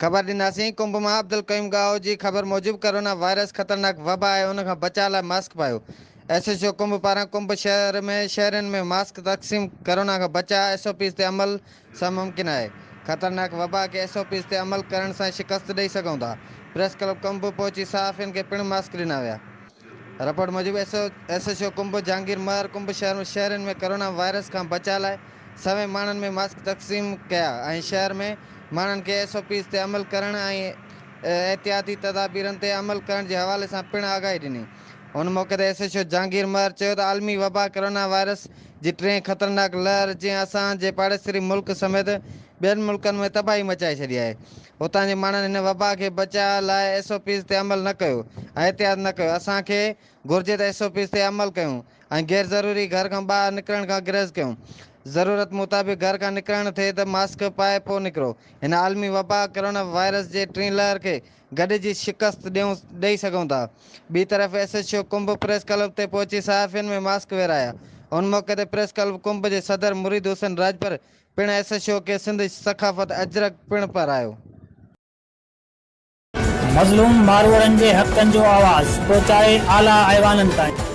خبر ڏناسين ڪنب مان عبدالقيوم ڳاهو جي خبر موجب ڪرونا وائرس خطرناڪ وبا آهي ان کان بچاء لاء ماسڪ پايو ايس ايڇ او ڪنب پاران ڪنب شهر ۾ شهرين ۾ ماسڪ تقسيم ڪرونا کان بچاء ايس او پيز تي عمل سان ممڪن آهي خطرناڪ وبا کي ايس او پيز تي عمل ڪرڻ سان شڪست ڏئي سگهون ٿا پريس ڪلب ڪنب پهچي صحافين کي پڻ ماسڪ ڏنا ويا رپورٽ موجب S H O Kumb Jahangir Mahar Kumb شهر ۾ شهرين ۾ ڪرونا وائرس کان بچاء لاء سوين ماڻهن ۾ ماسڪ تقسيم ڪيا ۽ شهر ۾ ماڻهن کي ايس او پيز تي عمل ڪرڻ ۽ احتياطي تدابيرن تي عمل ڪرڻ جي حوالي سان پڻ آگاهي ڏني. ان موقعي تي ايس ايڇ او جهانگير مهر چيو ته عالمي وبا ڪرونا وائرس جي ٽئين خطرناڪ لهر جنهن اسان جي پاڙيسري ملڪ سميت ٻين ملڪن ۾ تباهي مچائي ڇڏي آهي اتان جي ماڻهن هن وبا کي بچاء لاء ايس او پيز تي عمل نه ڪيو ۽ احتياط نه ڪيو اسان کي گهرجي ته ايس او پيز تي عمل ڪيون ۽ غير ضروري گهر کان ٻاهر نڪرڻ کان گريز ڪيون ضرورت مطابق گهر کان نڪرڻ ٿئي ته ماسڪ پائي پوء نڪرو هن عالمي وبا ڪرونا وائرس جي ٽين لهر کي گڏجي شڪست ڏيون ڏئي سگهون ٿا. ٻي طرف S H O Kumb press club تي پهچي صحافين ۾ ماسڪ ورهايا. ان موقعي تي پريس ڪلب ڪنب جي صدر مريد حسين راڄپر پڻ ايس ايڇ او کي سنڌ ثقافت اجرڪ پڻ پهرايو. مظلوم ماروئڙن جي حقن جو آواز پهچائي اعليٰ ايوانن تائين.